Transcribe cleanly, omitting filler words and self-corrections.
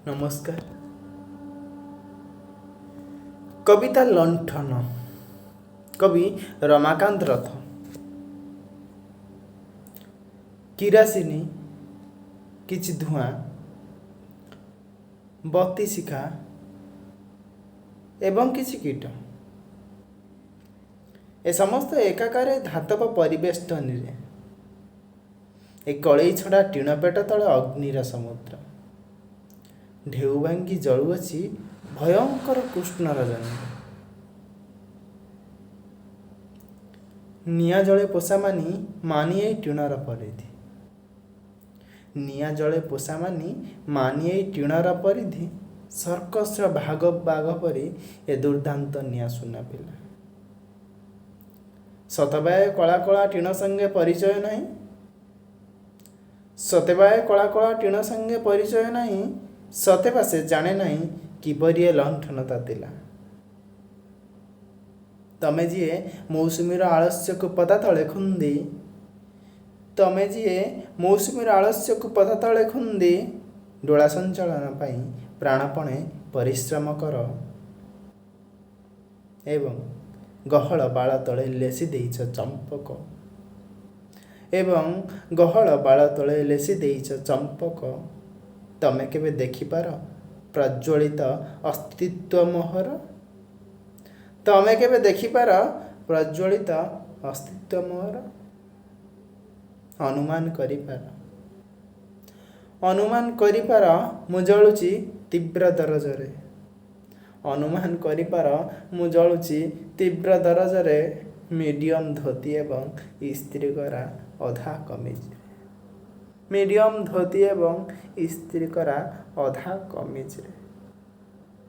ନମସ୍କାର। କବିତା ଲଣ୍ଠନ, କବି ରମାକାନ୍ତ ରଥ। କିରାସିନି, କିଛି ଧୂଆଁ, ବତି ଶିଖା ଏବଂ କିଛି କୀଟ, ଏ ସମସ୍ତ ଏକାକାରେ ଧାତବ ପରିବେଷ୍ଟନୀରେ। ଏ କଳେଇ ଛଡ଼ା ଟିଣ ପେଟ ତଳେ ଅଗ୍ନିର ସମୁଦ୍ର ଢେଉ ଭାଙ୍ଗି ଜଳୁଅଛି ଭୟଙ୍କର କୃଷ୍ଣ ରଜନୀରେ। ନିଆଁ ଜଳେ ପୋଷା ମାନି ମାନି ଏଇ ଟିଣର ପରିଧି। ନିଆଁ ଜଳେ ପୋଷା ମାନି ମାନି ଏଇ ଟିଣର ପରିଧି। ସର୍କସର ଭାଗ ବାଘ ପରି ଏ ଦୁର୍ଦ୍ଦାନ୍ତ ନିଆଁ ସୁନା ପିଲା। ସତବାଏ କଳା କଳା ଟିଣ ସଙ୍ଗେ ପରିଚୟ ନାହିଁ। ସତେବାଏ କଳା କଳା ଟିଣ ସଙ୍ଗେ ପରିଚୟ ନାହିଁ। ସତେବା ସେ ଜାଣେ ନାହିଁ କିପରି ଏ ଲଣ୍ଠନ ତାତିଲା। ତମେ ଯିଏ ମୌସୁମୀର ଆଳସ୍ୟକୁ ପତା ତଳେ ଖୁନ୍ଦି, ତମେ ଯିଏ ମୌସୁମୀର ଆଳସ୍ୟକୁ ପତା ତଳେ ଖୁନ୍ଦି ଡୋଳା ସଞ୍ଚାଳନ ପାଇଁ ପ୍ରାଣପଣେ ପରିଶ୍ରମ କର ଏବଂ ଗହଳ ବାଳ ତଳେ ଲେସି ଦେଇଛ ଚମ୍ପକ, ଏବଂ ଗହଳ ବାଳ ତଳେ ଲେସି ଦେଇଛ ଚମ୍ପକ, ତମେ କେବେ ଦେଖିପାର ପ୍ରଜ୍ୱଳିତ ଅସ୍ତିତ୍ୱ ମୋହର? ତମେ କେବେ ଦେଖିପାର ପ୍ରଜ୍ୱଳିତ ଅସ୍ତିତ୍ୱ ମୋହର? ଅନୁମାନ କରିପାର, ଅନୁମାନ କରିପାର ମୁଁ ଜଳୁଛି ତୀବ୍ର ଦରଜରେ। ଅନୁମାନ କରିପାର ମୁଁ ଜଳୁଛି ତୀବ୍ର ଦରଜରେ, ମିଡିୟମ ଧୋତି ଏବଂ ଇସ୍ତ୍ରୀ କରା ଅଧା କମିଜରେ। ମିଡିୟମ ଧୋତି ଏବଂ ଇସ୍ତ୍ରୀ କରା ଅଧା କମିଜରେ।